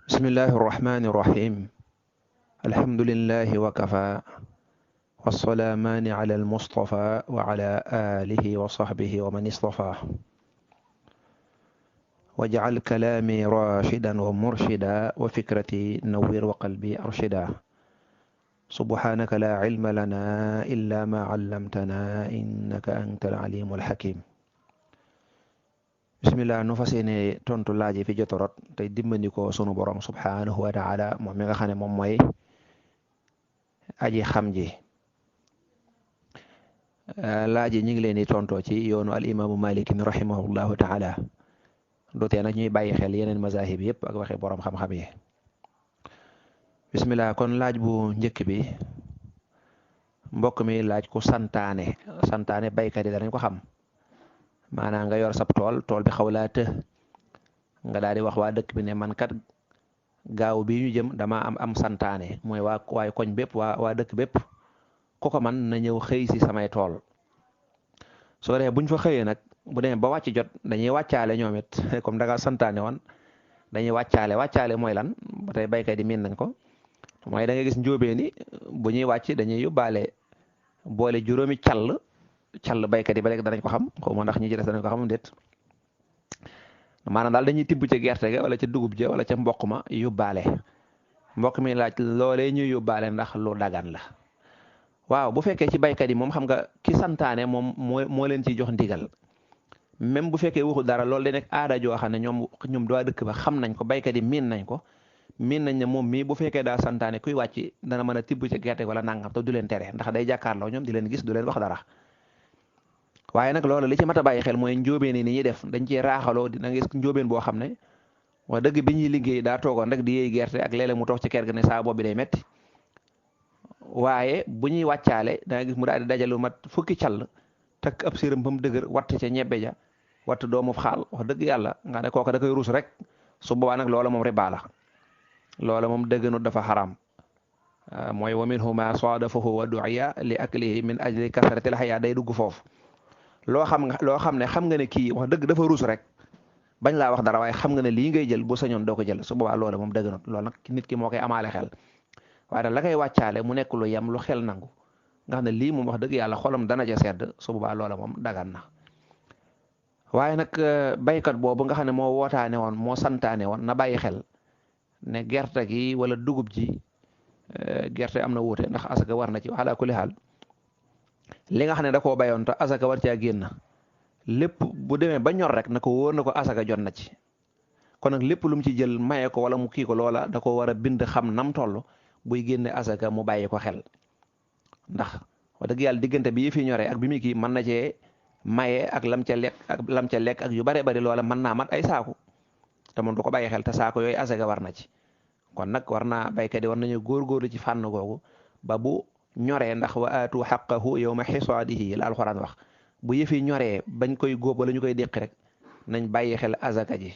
bismillahi irrahmani irrahim alhamdulillahi wa kafa wasalaamaani ala almustafa wa ala alihi wa sahbihi wa man istafa wajcal kalaami rashidan wa murshida wa fikrati nawwir wa qalbi arshida subhanaka la cilma lana illa ma callamtana innaka anta alcalimu alxakim bismillah nu fas yéene tontu laaj yi fi jotorot tey dimbandikoo sunu borom subhanahu wa taala moom mi nga xam ne moom mooy aji xam ji. laaj yi ñu ngi leen di tontoo ci yoonu al imaamu malikin rahimahullahu taala dootee nag ñuy bàyyi xel yeneen mazahib yëpp ak waxe borom xam-xam yi. bismillah kon laaj bu njëkk bi mbokk mi laaj ku santaane baykat yi danañ ko xam. maanaam nga yor sab tool bi xaw laa të nga daal di wax waa dëkk bi ne man kat gaaw bi ñu jëm dama am santaane mooy waaye koñ bépp waa dëkk bépp ku ko man na ñëw xëy si samay tool soo defee buñ fa xëyee nag bu demee ba wàcc jot dañuy wàccaale ñoom it comme da nga santaane woon dañuy wàccaale mooy lan ba tey baykat yi miin nañ ko mooy da nga gis njóobeen ni bu ñuy wàcc dañuy yóbbaale boole juróomi call baykat yi ba léegi danañ ko xam xaw ma ndax ñi ci des danañ ko xam déet maanaam daal dañuy tibb ca gerte ga wala ca dugub ja wala ca mboq ma yóbbaale mbokk mi laaj loolee ñuy yóbbaale ndax lu dagan la. waaw bu fekkee ci baykat yi moom xam nga ki santaane moom moo leen ciy jox ndigal même bu fekkee waxul dara loolu day nekk aada joo xam ne ñoom doo dëkk ba xam nañ ko baykat yi miin nañ ne moom mii bu fekkee daa santaane kuy wàcc dana mën a tibb ca gerte wala nangam te du leen tere ndax day jàkkaarloo ñoom di leen gis du leen wax dara. waaye nag loolu li ci mat a bàyyi xel mooy njóobeen ni ñuy def dañ ciy raaxaloo dina gis njóobeen boo xam ne wax dëgg bi ñuy liggéey daa toogoon rek di yéey gerte ak léeg-léeg mu toog ci kër ga ne saa bopp bi day metti waaye bu ñuy wàccaale da nga gis mu daal di dajalu mat fukki call takk ab séram ba mu dëgër watt ca ñebbe ja watt doomu xaal wax dëgg yàlla nga ne kooka da koy ruus rek su boobaa nag loola moom riba la loola moom dëgganu dafa xaram mooy wa minhu ma saadafahu wa du'iya li aklihi min ajli kasratil haya day dugg foofu loo xam ne kii wax dëgg dafa ruus rek bañ laa wax dara waaye xam nga ne lii ngay jël bu sañoon doo ko jël su boobaa loola moom dëgganut loolu nag nit ki moo koy amaale xel waaye nag la koy wàccaale mu nekk lu yem lu xel nangu nga xam ne lii moom wax dëgg yàlla xolam dana ca sedd su boobaa loola moom dagan na. waaye nag baykat boobu nga xam ne moo wootaane woon moo santaane woon na bàyyi xel ne gerte gi wala dugub ji gerte am na wuute ndax asaka war na ci ala kulli xaal li nga xam ne da koo bayoon te asaka war caa génn lépp bu demee ba ñor rek na ko wóor na ko asaka jot na ci kon nag lépp lu mu ci jël maye ko wala mu kii ko loola da ko war a bind xam nam toll buy génne asaka mu bàyyi ko xel ndax wax dëgg yàlla diggante bi fi ñoree ak bi muy kii mën na cee maye ak lam ca lekk ak yu bare bari loola mën naa mat ay saaku te moom du ko bàyyi xel te saako yooyu asaka war na ci kon nag war naa baykat yi war nañu góorgóorlu ci fànn googu ba bu ñoree ndax wa aatu xaqahu yawma xisaadihi la alxuraan wax bu yëfi ñoree bañ koy góob wala ñu koy déqi rek nañ bàyyi xel azaka ji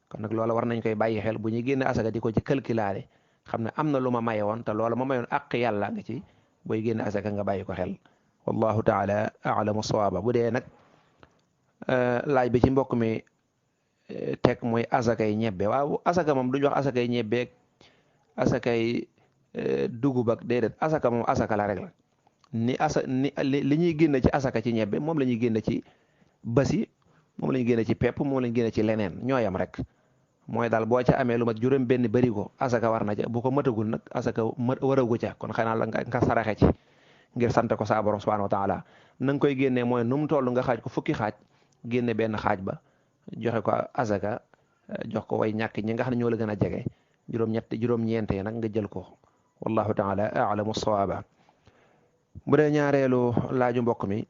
kon nag loola war nañ koy bàyyi xel bu ñuy génne azaka di ko ci calculaale xam ne am na lu ma maye woon te loola ma mayoon àq yàlla nga ci booy génne azaka nga bàyyi ko xel wallahu taala alamu sawaaba bu dee nag laaj bi ci mbokk mi teg mooy azakay ñebbe waaw azaka moom duñu wax azakay ñebbeeg azakay dugub ak déedéet asaka moom asaka la rek la li ñuy génn ci asaka ci ñebbe moom la ñuy génn ci basi moom la ñuy génn ci pepp moom la ñuy génn ci leneen ñooyam rek mooy daal boo ca amee lu mat juróom benn bari ko asaka war na ca bu ko matagul nag asaka waragu ca kon xanaa la nga saraxe ci ngir sant ko sa borom subhanahu wa taala na nga koy génnee mooy nu mu toll nga xaaj ko fukki xaaj génne benn xaaj ba joxe ko asaka jox ko way ñàkk ñi nga xam ne ñoo la gën a jege juróom-ñeent yi nag nga jël ko wallahu taala alamu sawaaba bu dee ñaareelu laaju mbokk mi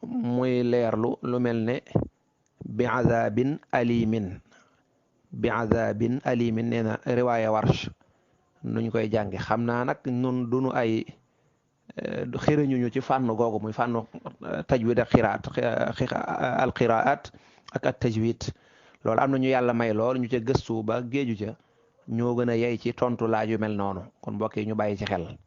muy leerlu lu mel ne bi azabin alimin nee na riwaaya warsh nuñ koy jànge xam naa nag nun duñu ay xirañuñu ci fànn googu muy fànn tajwid ak alqiraat ak at tajwid loolu am na ñu yàlla may lool ñu ca gëstu ba géeju ca ñoo gën a yey ci tontu laaj yu mel noonu kon mbokk yi ñu bàyyi ci xel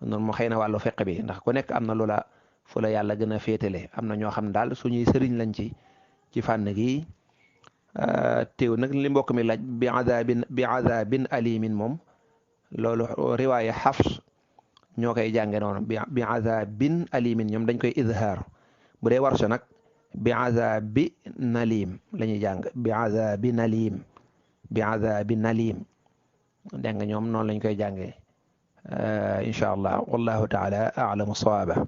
noonu moo xëy na wàllu fiq bi ndax ku nekk am na loola fu la yàlla gën a féetale am na ñoo xam daal suñuy sëriñ lañ ci fànn gi teew nag li mbokk mi laaj bi azabin alimin moom loolu riwaaya Hafs ñoo koy jànge noonu bi azabin alimin ñoom dañ koy izhaar bu dee Warsh nag bi azabi nalim la ñuy jàng bi azabi nalim bi azabi nalim dégg nga ñoom noonu lañ koy jàngee incha allah wallahu taala alamu sawaaba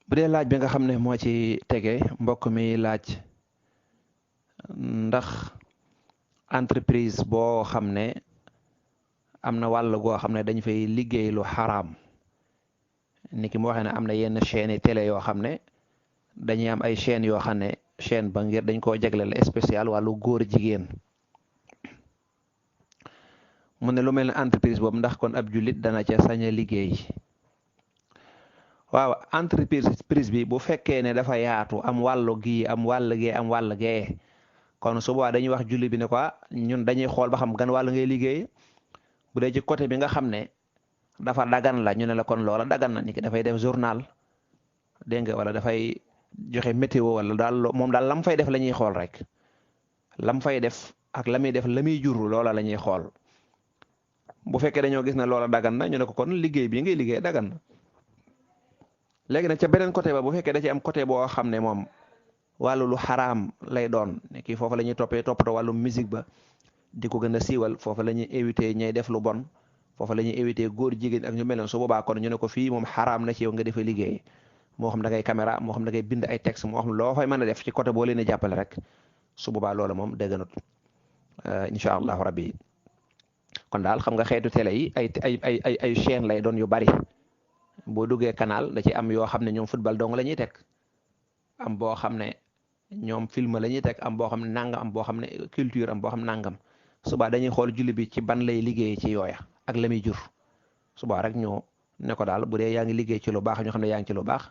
bu dee laaj bi nga xam ne moo ci tege mbokk mi laaj ndax entreprise boo xam ne am na wàll goo xam ne dañ fay liggéey lu xaraam ni ki mu waxee ne am na yenn chaîne télé yoo xam ne dañuy am ay chaîne yoo xam ne chaîne ba ngir dañ koo jagleel spécial wàllu góor jigéen mu ne lu mel ne entreprise boobu ndax kon ab jullit dana ca sañ a liggéey waaw entreprise bi bu fekkee ne dafa yaatu am wàllu gii am wàll gee am wàll gee kon su boobaa dañuy wax jullit bi ne quoi ñun dañuy xool ba xam gan wàll ngay liggéey bu dee ci côté bi nga xam ne dafa dagan la ñu ne la kon loola dagan na ni ki dafay def journal dégg nga wala dafay joxe météo wala daal moom daal lam fay def la ñuy xool rek lam fay def ak la muy def la muy jur loola la ñuy xool bu fekkee dañoo gis ne loola dagan na ñu ne ko kon liggéey bii ngay liggéey dagan na léegi nag ca beneen côté ba bu fekkee da ci am côté boo xam ne moom wàllu lu xaraam lay doon ne kii foofu la ñuy toppatoo wàllu musique ba di ko gën a siiwal foofu la ñuy éviter ñay def lu bon foofu la ñuy éviter góor jigéen ak ñu mel noonu su boobaa kon ñu ne ko fii moom xaraam na ci yow nga defa liggéey moo xam da ngay caméra moo xam da ngay bind ay texte moo xam loo fay mën a def ci côté boo leen a jàppale rek su boobaa loola moom dëgganut incha allahu rabbi kon daal xam nga xeetu télé yi ay chaîne lay doon yu bari boo duggee canal da ci am yoo xam ne ñoom football dong la ñuy teg am boo xam ne ñoom film la ñuy teg am boo xam ne nangam am boo xam ne culture am boo xam nangam suba dañuy xool julli bi ci ban lay liggéey ci yooya ak la muy jur suba rek ñu ne ko daal bu dee yaa ngi liggéey ci lu baax ñu xam ne yaa ngi ci lu baax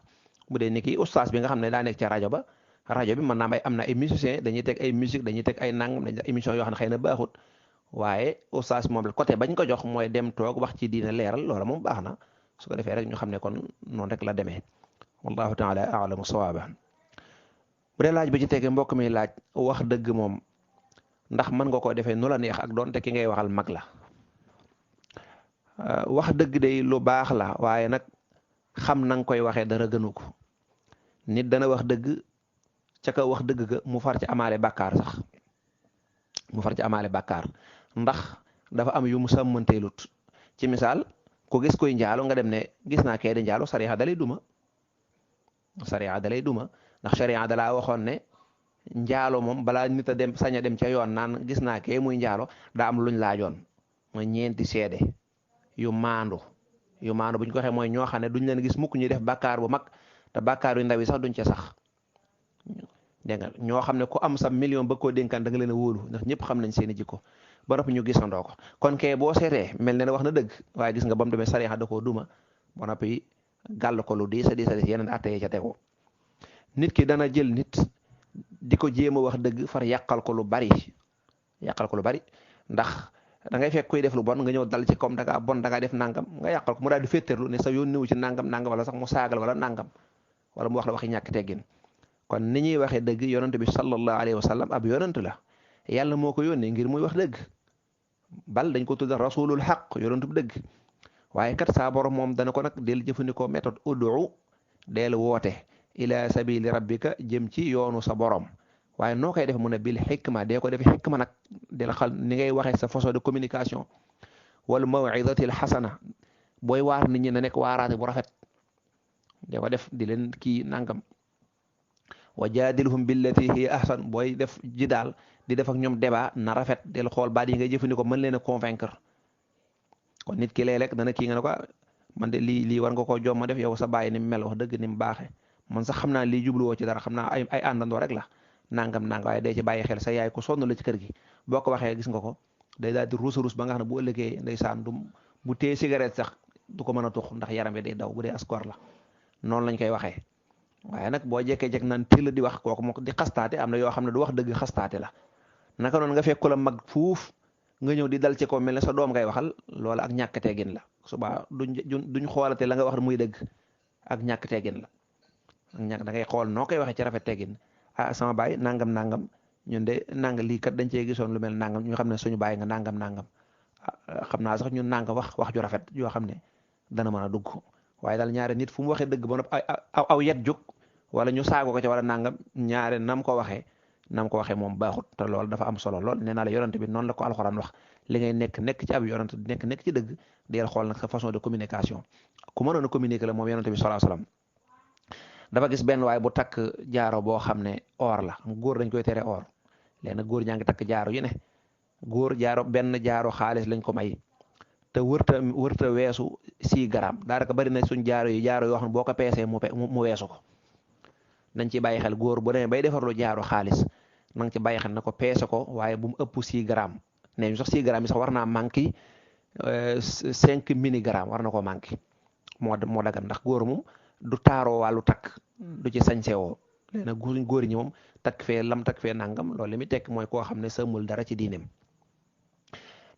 bu dee ni ki ustaas bi nga xam ne daa nekk ca rajo ba rajo bi mën naa am na ay musiciens dañuy teg ay musique dañuy teg ay nangam dañuy émission yoo xam ne xëy na baaxut waaye ustaas moom la côté bañ ko jox mooy dem toog wax ci diina leeral loola moom baax na su ko defee rek ñu xam ne kon noonu rek la demee wallahu taala alamu sawaaba bu dee laaj bi ci tege mbokk mi laaj wax dëgg moom ndax mën nga koo defee nu la neex ak doonte ki ngay waxal mag la wax dëgg day lu baax la waaye nag xam na nga koy waxee dara gënu ko nit dana wax dëgg ca ka wax dëgg ga mu far ci amaale bàkkaar sax mu far ci amaale bàkkaar ndax dafa am yu mu sàmmanteelut ci misaal ku gis koy njaalo nga dem ne gis naa kee di njaalo sariya dalay duma ndax sariya dalaa waxoon ne njaalo moom balaa nit a dem sañ a dem ca yoon naan gis naa kee muy njaalo daa am luñ laajoon mooy ñeenti seede yu maandu buñ ko waxee mooy ñoo xam ne duñ leen gis mukk ñuy def bàkkaar bu mag te bàkkaar yu ndaw yi sax duñ ca sax dégg nga ñoo xam ne ku am sa million ba koo dénkaan da nga leen a wóolu ndax ñëpp xam nañ seeni jikko ba noppi ñu gisandoo ko kon kee boo seetee mel ne wax na dëgg waaye gis nga ba mu demee sariya da koo duma ba noppi gàll ko lu diis a yeneen atte yi ca tegu nit ki dana jël nit di ko jéem a wax dëgg far yàqal ko lu bari ndax da ngay fekk kuy def lu bon nga ñëw dal ci comme da ngaa bon da ngaa def nangam nga yàqal ko mu daal di féeterlu ne sa yoon niwu ci nangam wala sax mu saagal wala nangam wala mu wax la waxi ñàkk teggin kon ni ñuy waxee dëgg yonent bi sallallahu alayhi wa sallam ab yonent la yàlla moo ko yónnee ngir muy wax dëgg bal dañ ko tudda rasulul xaq yonent bu dëgg waaye kat saa borom moom dana ko nag del jëfandikoo méthode ud'u del woote ila sabili rabbika jëm ci yoonu sa borom waaye noo koy def mu ne bil xikma dee ko def xikma nag del xal ni ngay waxee sa façon de communication wal mawidati al xasana booy waar nit ñi na nekk waaraate bu rafet dee ko def di leen kii nangam wa jaadilhum billati hiya ahsan booy def jidaal di def ak ñoom débat na rafet del xool baat yi ngay jëfandikoo mën leen a convaincre kon nit ki léeg-léeg dana kii nga ne ko man de lii war nga koo jomma def yow sa bàyyi ni mu mel wax dëgg ni mu baaxee man sax xam naa lii jubluwoo ci dara xam naa ay àndandoo rek la nangam waaye day ci bàyyi xel sa yaay ko sonn la ci kër gi boo ko waxee gis nga ko day daal di ruus ba nga xam ne bu ëllëgee ndeysaan bu téye cigarette sax du ko mën a tux ndax yaram bi day daw bu dee askor la noonu lañ koy waxee waaye nag boo jekkee-jekk naan teel di wax kooku moo di xastaate am na yoo xam ne du wax dëgg xastaate la naka noonu nga fekk la mag fuuf nga ñëw di dal ci ko mel ne sa doom ngay waxal loola ak ñàkk teggin la suba duñ xoolate la nga wax muy dëgg ak ñàkk teggin la ak ñàkk da ngay xool noo koy waxee ci rafet teggin ah sama baay nangam nangam ñun de nangam lii kat dañ cee gisoon lu mel nangam ñu xam ne suñu baay nga nangam nangam xam naa sax ñun nangam wax ju rafet yoo xam ne dana mën a dugg waaye daal ñaare nit fu mu waxee dëgg ba noppi aw yet jóg wala ñu saago ko ca wala nangam ñaare nam ko waxee moom baaxut te loolu dafa am solo lool nee naa la yonent bi noonu la ko alxuraan wax li ngay nekk ci ab yonent nekk ci dëgg deel xool nag sa façon de communication ku mënoon a communiquer la moom yonent bi sallallahu alayhi wasallam dafa gis benn waay bu takk jaaro boo xam ne or la góor dañ koy tere or léegi nag góor ñaa ngi takk jaaro yu ne góor jaaro benn jaaro xaalis lañ ko may te wërta weesu 6 grammes daanaka bari na suñ jaaro yoo xam ne boo ko peesee mu weesu ko nañ ci bàyyi xel góor bu demee bay defarlu jaaro xaalis na nga ci bàyyi xel na ko peese ko waaye bu mu ëpp 6 grammes nee ñu sax 6 grammes yi sax war naa manqué 5 milligrammes war na ko manqué moo dagan ndax góor moom du taaroo wàllu takk du ci sañsewoo léegi nag góor ñi moom takk fee nangam loolu li muy tekk mooy koo xam ne sëmmul dara ci diineem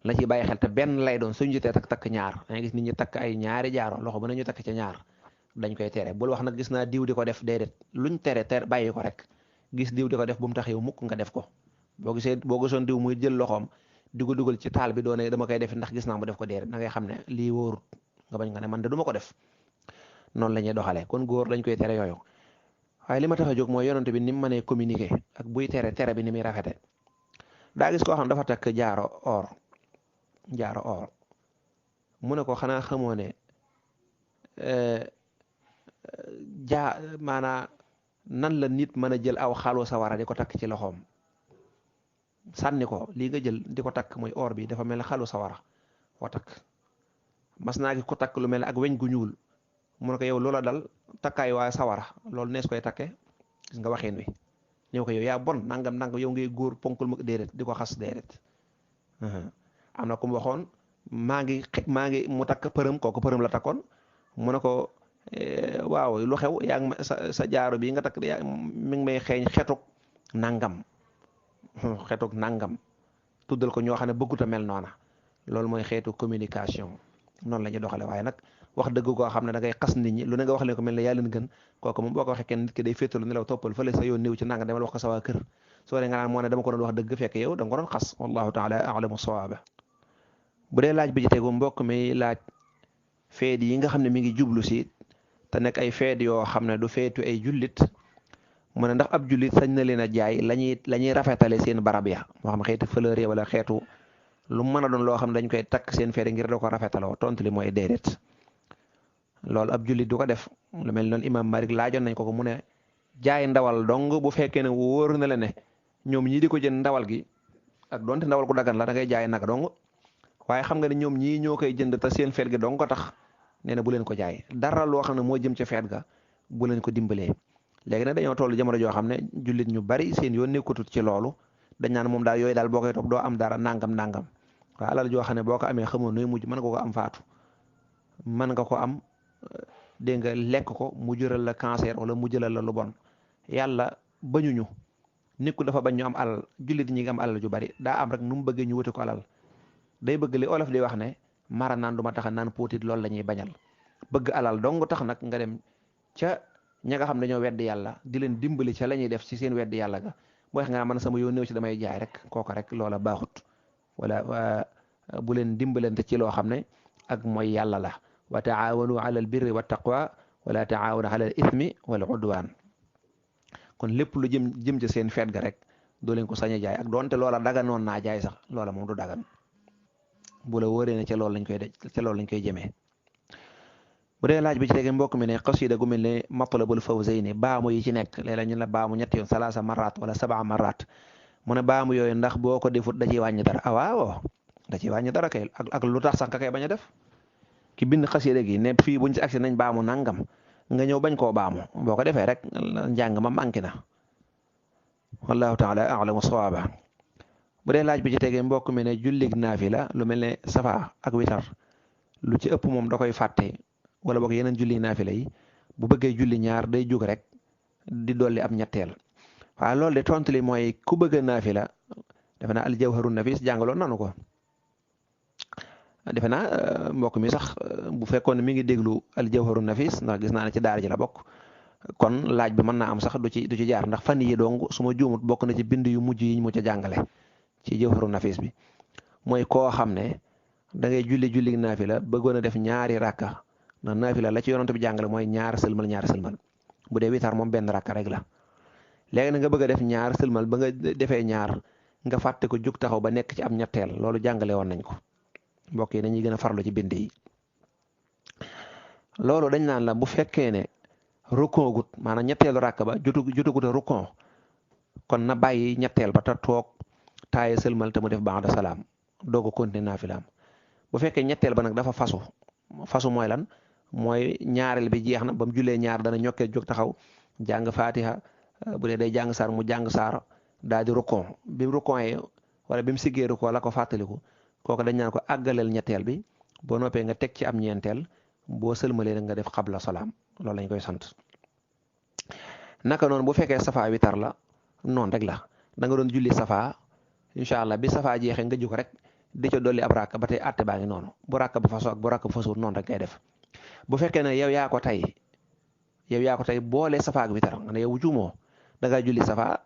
la ci bàyyi xel te benn lay doon suñu jotee takk ñaar da ngay gis nit ñi takk ay ñaari jaaro loxo ba nañu takk ca ñaar dañ koy tere bul wax nag gis naa diw di ko def déedéet luñ tere bàyyi ko rek gis diw di ko def bu mu tax yow mukk nga def ko boo gisoon diw muy jël loxoom di ko dugal ci taal bi doone dama koy def ndax gis naa mu def ko déedéet da ngay xam ne lii wóorut nga bañ nga ne man de duma ko def noonu la ñuy doxalee kon góor dañ koy tere yooyu waaye li ma tax a jóg mooy yonent bi ni mu mënee communiquer ak buy tere bi ni muy rafete daa gis koo xam dafa takk jaaro or mu ne ko xanaa xamoo ne maanaa nan la nit mën a jël aw xalu sawara di ko takk ci loxoom sànni ko lii nga jël di ko takk muy or bi dafa mel ne xalu sawara wa takk mas naa gi ko takk lu mel ne ak weñ gu ñuul mu ne ko yow loola dal takkaay waa sawara loolu nees koy takke gis nga waxeen wi ñëw ko yow yaa bon nangam yow ngay góor ponkul ma déedéet di ko xas déedéet am na ku mu waxoon maa ngi mu takk përëm kooku përëm la takkoon mu ne ko waaw lu xew yaa ngi sa jaaro bi nga takk mi ngi may xeeñ xetuk nangam tuddal ko ñoo xam ne bëggut a mel noona loolu mooy xeetu communication noonu la ñuy doxale waaye nag wax dëgg koo xam ne da ngay xas nit ñi lu ne nga wax leen ko mel ne yaa leen gën kooku moom boo ko waxee kenn nit ki day féetalu ne la toppal fële sa yoon néew ci nanga demal wax ko sa waa kër soo dee nga naan moo ne dama ko doon wax dëgg fekk yow da nga ko doon xas wallahu taala a'lamu sawaaba bu dee laaj bi ci tegu mbokk mi laaj feet yi nga xam ne mi ngi jublu si te nekk ay feet yoo xam ne du feetu ay jullit mu ne ndax ab jullit sañ na leen a jaay la ñuy rafetale seen barab ya moo xam xeetu fleur ya wala xeetu lu mën a doon loo xam ne dañ koy takk seen feet ngir da ko rafetaloo tontu li mooy déedéet loolu ab jullit du ko def lu mel noonu imam Malik laajoon nañ ko mu ne jaay ndawal dong bu fekkee ne wóor na la ne ñoom ñii di ko jënd ndawal gi ak donte ndawal gu dagan la da ngay jaay nag dong waaye xam nga ne ñoom ñii ñoo koy jënd te seen feet gi dong ko tax nee na bu leen ko jaay dara loo xam ne moo jëm ca feet ga bu leen ko dimbalee léegi nag dañoo toll jamono joo xam ne jullit ñu bari seen yoon nekkutut ci loolu dañ naan moom daal yooyu daal boo koy topp doo am dara nangam waaye alal joo xam ne boo ko amee xamoon nuy mujj mën nga ko am faatu mën nga ko am dégg nga lekk ko mu jural la cancer wala mu jëlal la lu bon yàlla bañuñu nit ku dafa bañ ñu am alal jullit ñi ngi am alal ju bari daa am rek nu mu bëggee ñu wuti ko alal day bëgg li olof di wax ne mara naan du ma tax a naan póotit loolu la ñuy bañal bëgg alal dong tax nag nga dem ca ña nga xam ne dañoo weddi yàlla di leen dimbali ca la ñuy def ci seen weddi yàlla ga boo wax nga man sama yoon néew ci damay jaay rek kooka rek loola baaxut wala bu leen dimbalante ci loo xam ne ak mooy yàlla la wa taawanu ala al birri wa taqwa wala taawanu ala al ithmi wal udwan kon lépp lu jëm ci seen feet ga rek doo leen ko sañ a jaay ak doonte loola daganoon naa jaay sax loola moom du dagan bu la wóoree ne ca loolu lañ koy jëmee bu dee laaj bi ci tege mbokk mi ne xasida gu mel ne matlabul fawzayni baamu yi ci nekk léeg-léeg ñu la baamu ñetti yoon salaasa marat wala 7 marat mu ne baamu yooyu ndax boo ko defut da ciy wàññi dara waaw da ciy wàññi dara kay ak lu tax sax ka kay bañ a def ki bind xasida gi ne fii buñ ci agsi nañ baamu nangam nga ñëw bañ koo baamu boo ko defee rek njàng ma manqué na wallahu taala a'lamu sawaaba bu dee laaj bi ci tegee mbokk mi ne jullig naafila lu mel ne safa ak witar lu ci ëpp moom da koy fàtte wala boog yeneen julli naafila yi bu bëggee julli ñaar day jóg rek di dolli ab ñetteel waaye loolu de tontu li mooy ku bëgg a naafila defe naa aljawharu nafis jàngaloon nanu ko defe naa mbokk mi sax bu fekkoon ne mi ngi déglu aljawharu nafis ndax gis naa ne ci daara ji la bokk kon laaj bi mën naa am sax du ci jaar ndax fan yi dong su ma juumut bokk na ci bind yu mujj yi ñu mu ca jàngale ci Jawharu Nafis bi mooy koo xam ne da ngay julli naafila bëggoon a def ñaari rakka ndax naafila la ci yonent bi jàngale mooy ñaar sëlmal ñaar sëlmal bu dee witar moom benn rakka rek la léegi na nga bëgg a def ñaar sëlmal ba nga defee ñaar nga fàtte ko jug taxaw ba nekk ci am ñetteel loolu jàngale woon nañ ko mbokk yi dañuy gën a farlu ci bind yi loolu dañ naan la bu fekkee ne rukon gut maanaam ñetteelu rakk ba jotugut a rukon kon na bàyyi ñetteel ba te toog taaye sëlmal te mu def ba'da salaam doog a continuer naafilaam bu fekkee ñetteel ba nag dafa fasu mooy lan mooy ñaareel bi jeex na ba mu jullee ñaar dana ñokkee jóg taxaw jàng fatiha bu dee day jàng saar mu jàng saar daal di rukon bi mu rukonee wala bi mu siggee rukon la ko fàttaliku kooku dañ naan ko àggaleel ñetteel bi boo noppee nga teg ci am ñeenteel boo sëlmalee nag nga def xabla salaam loolu lañ koy sant naka noonu bu fekkee safa witar la noonu rek la da nga doon julli safa incha allah bi safa jeexee nga jóg rek di ca dolli ab rakk ba tey àtte baa ngi noonu bu rakk ba faso ak bu rakk ba fasuut noonu rek ngay def bu fekkee ne yow yaa ko tey boole safa ak witar nga ne yow juumoo da ngaa julli safa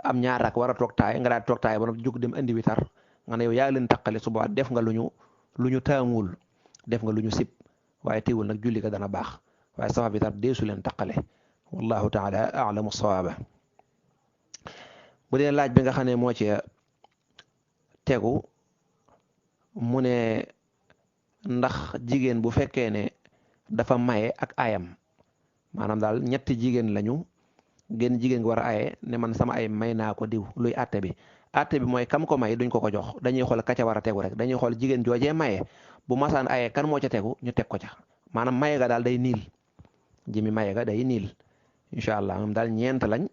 am ñaar rakk war a toog taay nga daal toog taay ba jóg dem indi witar nga ne yow yaa leen taqale suba def nga lu ñu taamul def nga lu ñu sib waaye teewul nag julli ga dana baax waaye safa witar deesu leen taqale wallahu taala alamu sawaaba bu dee laaj bi nga xam ne moo ci tegu mu ne ndax jigéen bu fekkee ne dafa maye ak ayam maanaam daal ñetti jigéen lañu génn jigéen gi war a aye ne man sama ay may naa ko diw luy àtte bi mooy kam ko may duñ ko jox dañuy xool ka ca war a tegu rek dañuy xool jigéen joojee maye bu masaan aye kan moo ca tegu ñu teg ko ca maanaam maye ga daal day niil jimi maye ga day niil incha allah moom daal ñeent lañ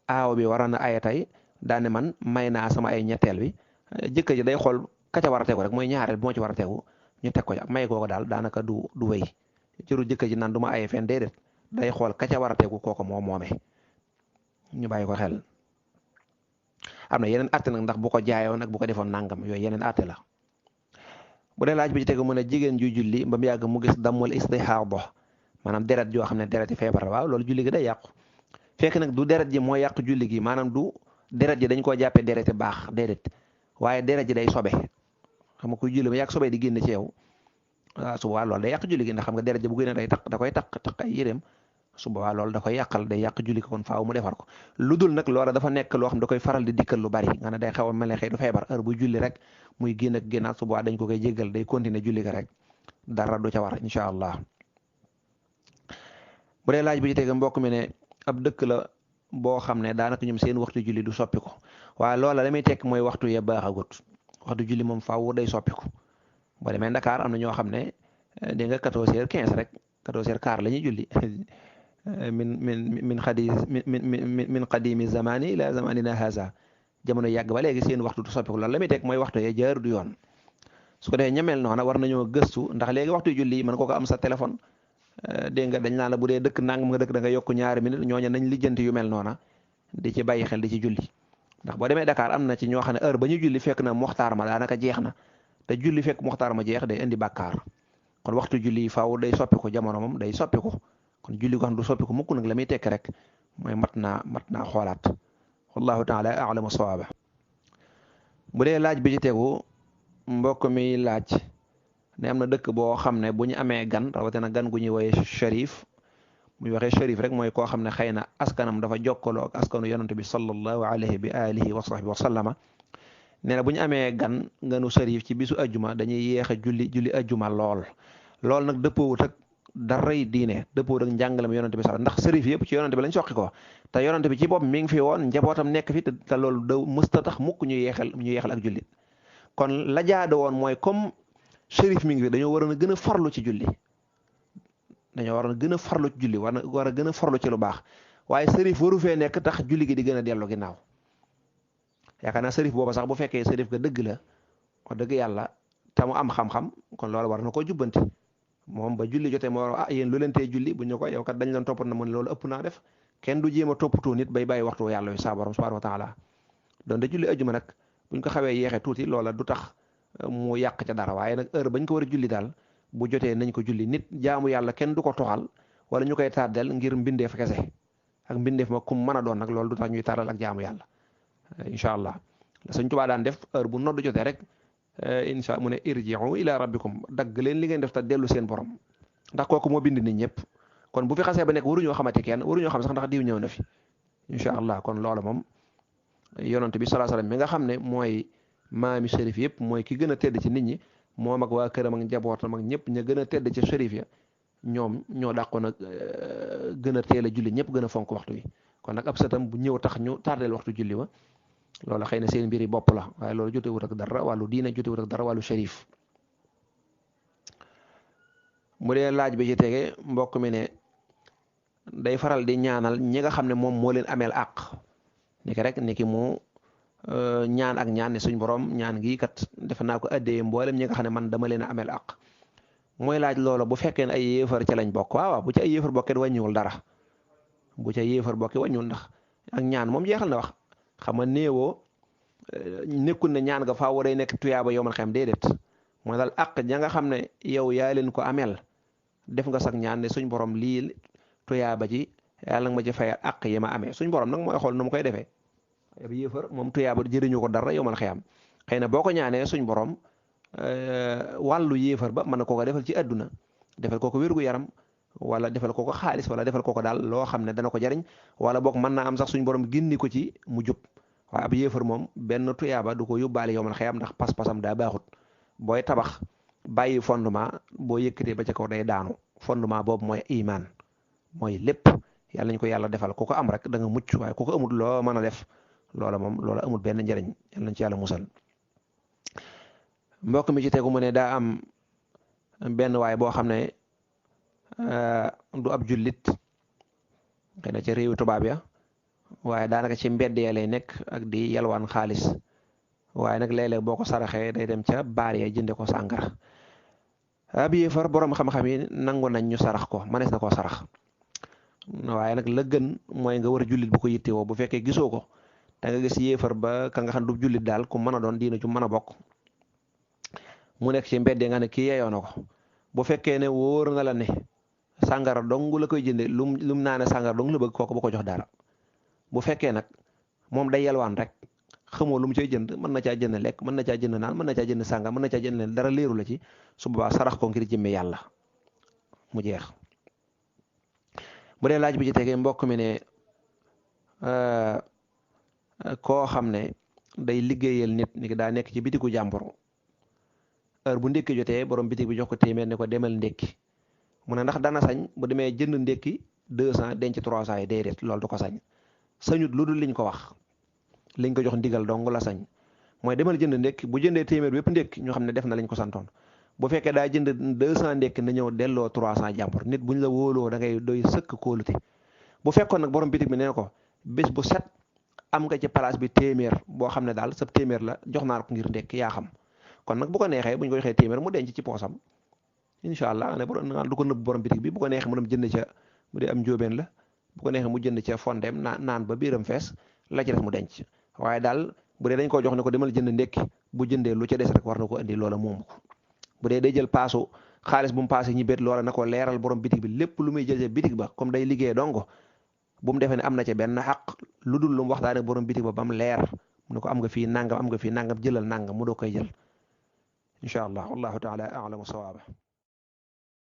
aaw bi waroon na aye tey daane man may naa sama ay ñetteel bi jëkkër ji day xool ka ca war a tegu rek mooy ñaareel bi moo ci war a tegu ñu teg ko ca may googu daal daanaka du wéy jëru jëkkër ji naan du ma aye fenn déedéet day xool ka ca war a tegu kooku moo moome ñu bàyyi ko xel am na yeneen atte nag ndax bu ko jaayoon ak bu ko defoon nangam yooyu yeneen atte la bu dee laaj bi ci tegu mu ne jigéen ju julli ba mu yàgg mu gis dammul istihaada maanaam deret joo xam ne deret yi feebar la waaw loolu julli gi day yàqu fekk nag du deret ji moo yàqu julli gi maanaam du deret ji dañ koo jàppee deret baax déedéet waaye deret ji day sobe xam nga kuy julli ba yàgg sobe di génn ci yow waaw su boobaa loolu day yàq julli gi ndax xam nga deret ji bu génne day da koy taq ay yéreem su boobaa loolu da koy yàqal day yàq julli ko kon faaw mu defar ko lu dul nag loola dafa nekk loo xam da koy faral di dikkal lu bari nga ne day xaw a mel ne xëy du feebar heure bu julli rek muy génn ak génnaat su boobaa dañ ko koy jéggal day continuer julli ko rek dara du ca war incha allah bu dee laaj bi ci tege mbokk mi ne ab dëkk la boo xam ne daanaka ñoom seen waxtu julli du soppi ko waaye loola la muy tekk mooy waxtu ya baaxagut waxtu julli moom faaw day soppi ko boo demee Dakar am na ñoo xam ne dégg nga 14h15 rek 14h15 la ñuy julli min qadimi zamani ila zamanina haza jamono yàgg ba léegi seen waxtu du soppiku loolu la muy teg mooy waxtu ya jaar du yoon su ko defee ñameel noona war nañoo gëstu ndax léegi waxtu julli mën ko am sa téléphone dégg nga dañ naan la bu dee dëkk nangam nga dëkk da nga yokk ñaari minute ñooñu nañ lijjanti yu mel noona di ci bàyyi xel di ci julli ndax boo demee Dakar am na ci ñoo xam ne heure ba ñu julli fekk na muxtaar ma daanaka jeex na te julli fekk muxtaar ma jeex day indi bàkkaar kon waxtu julli faaw day soppiku jamono moom day soppiku kon julli ko xam du soppiku mukk nag la muy tekk rek mooy mat naa xoolaat wallahu taala a'lamu sawaaba bu dee laaj bi ci tegu mbokk mi laaj ne am na dëkk boo xam ne bu ñu amee gan rawatina gan gu ñuy woowee sharif muy waxee sharif rek mooy koo xam ne xëy na askanam dafa jokkaloo ak askanu yonent bi sallallahu alayhi bi alihi wa sahbihi wa sallama nee na bu ñu amee ganu sharif ci bisu ajjuma dañuy yéex a julli ajjuma lool nag dëppoowut ak daray diine dëppoowut ak njàngalam yonent bi sax ndax sharif yëpp ci yonent bi lañ soqi ko te yonent bi ci bopp mi ngi fi woon njabootam nekk fi te loolu da mësta tax mukk ñu yeexal ak julli kon la jaadu woon mooy comme sharif mi ngi fi dañoo waroon a gën a farlu ci julli war a gën a farlu ci lu baax waaye sërif waru fee nekk tax julli gi di gën a dellu ginnaaw yaakaar naa sërif booba sax bu fekkee sërif ga dëgg la wax dëgg yàlla te mu am xam-xam kon loolu war na koo jubbanti moom ba julli jotee moo war yéen lu leen tee julli bu ñu ko yow kat dañ leen toppat na mu ne loolu ëpp naa def kenn du jéem a toppatoo nit bay bàyyi waxtu yàlla yu saa borom subhanahu wa taala doon de julli ajuma nag buñ ko xawee yeexee tuuti loola du tax mu yàq ca dara waaye nag heure bañ ko war a julli daal bu jotee nañ ko julli nit jaamu yàlla kenn du ko toxal wala ñu koy tardel ngir mbindeef kese ak mbindeef ma kum mën a doon nag loolu du tax ñuy taral ak jaamu yàlla incha allah Sëñ Tuubaa daan def heure bu nodd jotee rek incha mu ne irji'u ila rabbikum dagg leen li ngeen def te dellu seen borom ndax kooku moo bind nit ñëpp kon bu fi xasee ba nekk waruñoo xamati kenn waruñoo xam sax ndax diw ñëw na fi incha allah kon loolu moom yonent bi sallallahu alayhi wasallam mi nga xam ne mooy maami shérif yëpp mooy ki gën a tedd ci nit ñi moom ak waa këram ak njabootam ak ñëpp ña gën a tedd ci shérif ya ñoom ñoo dàqoon a gën a teel a julli ñëpp gën a fonk waxtu wi kon nag ab sëtam bu ñëw tax ñu tardeel waxtu julli wa loola xëy na seen mbiri bopp la waaye loolu jotewut ak dara wàllu diina jotewut ak dara wàllu shérif mu dee laaj bi ci tege mbokk mi ne day faral di ñaanal ñi nga xam ne moom moo leen ameel àq niki rek niki mu ñaan ak ñaan ne suñ borom ñaan gi kat defe naa ko addee mboolem ñi nga xam ne man dama leen a ameel àq mooy laaj loola bu fekkee ne ay yéefar ca lañ bokk waaw bu ci ay yéefar bokkee wàññiwul dara bu ca yéefar bokkee wàññiwul ndax ak ñaan moom jeexal na wax xam nga néewoo nekkul ne ñaan nga faaw day nekk tuyaaba yow man xam déedéet mooy daal àq ña nga xam ne yow yaa leen ko ameel def nga sax ñaan ne suñ borom lii tuyaaba ji yàlla nga ma ci fayal àq yi ma amee suñ borom nag mooy xool nu mu koy defee ab yéefar moom tuyaaba jëriñu ko dara yow man xiyam xëy na boo ko ñaanee suñ borom wàllu yéefar ba mën na koo ko defal ci àdduna defal koo ko wérgu yaram wala defal koo ko xaalis wala defal koo ko daal loo xam ne dana ko jariñ wala boog mën naa am sax suñ borom ginni ko ci mu jub waaye ab yéefar moom benn tuyaaba du ko yóbbaale yow man xiyam ndax pas-pasam daa baaxut booy tabax bàyyi fondement boo yëkkatee ba ca kaw day daanu fondement boobu mooy iman mooy lépp yàlla nañ ko yàlla defal ku ko am rek da nga mucc waaye ku ko amul loo mën a def loola moom loola amul benn njëriñ yàlla nañ ci yàlla musal mbokk mi ci tegu mu ne daa am benn waay boo xam ne du ab jullit xëy na ci réewi tubaab ya waaye daanaka ci mbedd ya lay nekk ak di yalwaan xaalis waaye nag léeg-léeg boo ko saraxee day dem ca baar ya jënde ko sàngara ab yéefar borom xam-xam yi nangu nañ ñu sarax ko mënees na koo sarax waaye nag la gën mooy nga war a jullit bu ko yittewoo bu fekkee gisoo ko da nga gis yéefar ba ka nga xam du jullit daal ku mën a doon diina ju mën a bokk mu nekk ci mbedd nga ne kii yeyoo na ko bu fekkee ne wóor nga la ne sàngara dong la koy jënde lum naane sàngara dong la bëgg kooku bu ko jox dara bu fekkee nag moom day yalwaan rek xamoo lu mu cay jënd mën na caa jënd lekk mën na caa jënd naan mën na caa jënd sàngara mën na caa jënd leen dara leeru la ci su boobaa sarax ko ngir jëmme yàlla mu jeex bu dee laaj bi ci tegee mbokk mi ne koo xam ne day liggéeyal nit ni daa nekk ci bitiku jàmbur heure bu ndékki jotee borom bitik bi jox ko téeméer ne ko demal ndékki mu ne ndax dana sañ bu demee jënd ndékki 200 denc 300 yi déedéet loolu du ko sañ sañut lu dul liñ ko wax liñ ko jox ndigal dong la sañ mooy demal jënd ndékki bu jëndee téeméer bépp ndékki ñu xam ne def na lañ ko santoon bu fekkee daa jënd 200 ndékki na ñëw delloo 300 jàmbur nit buñ la wóoloo da ngay doy sëkk kóolute bu fekkoon nag borom bitik bi nee ko bés bu set am nga ci place bi téeméer boo xam ne daal sa téeméer la jox naa ko ngir ndékki yaa xam kon nag bu ko neexee buñ ko joxee téeméer mu denc ci poosam incha allah ne du ko nëbb borom bitik bi bu ko neexee mu dem jënd ca bu dee am njóobeen la bu ko neexee mu jënd ca fondeem naan ba biiram fees la ci des mu denc waaye daal bu dee dañ koo jox ne ko demal jënd ndékki bu jëndee lu ca des rek war na ko indi loola moomu ko bu dee day jël paasu xaalis bu mu paase ñi bet loola na ko leeral borom bitik bi lépp lu muy jël ca bitik ba comme day liggéey dongo bu mu defee ne am na ca benn xaq lu dul lu mu waxtaane borom bitik ba mu leer mu ne ko am nga fii nangam am nga fii nangam jëlal nangam mu doo koy jël incha allah wallahu taala a'lamu sawaaba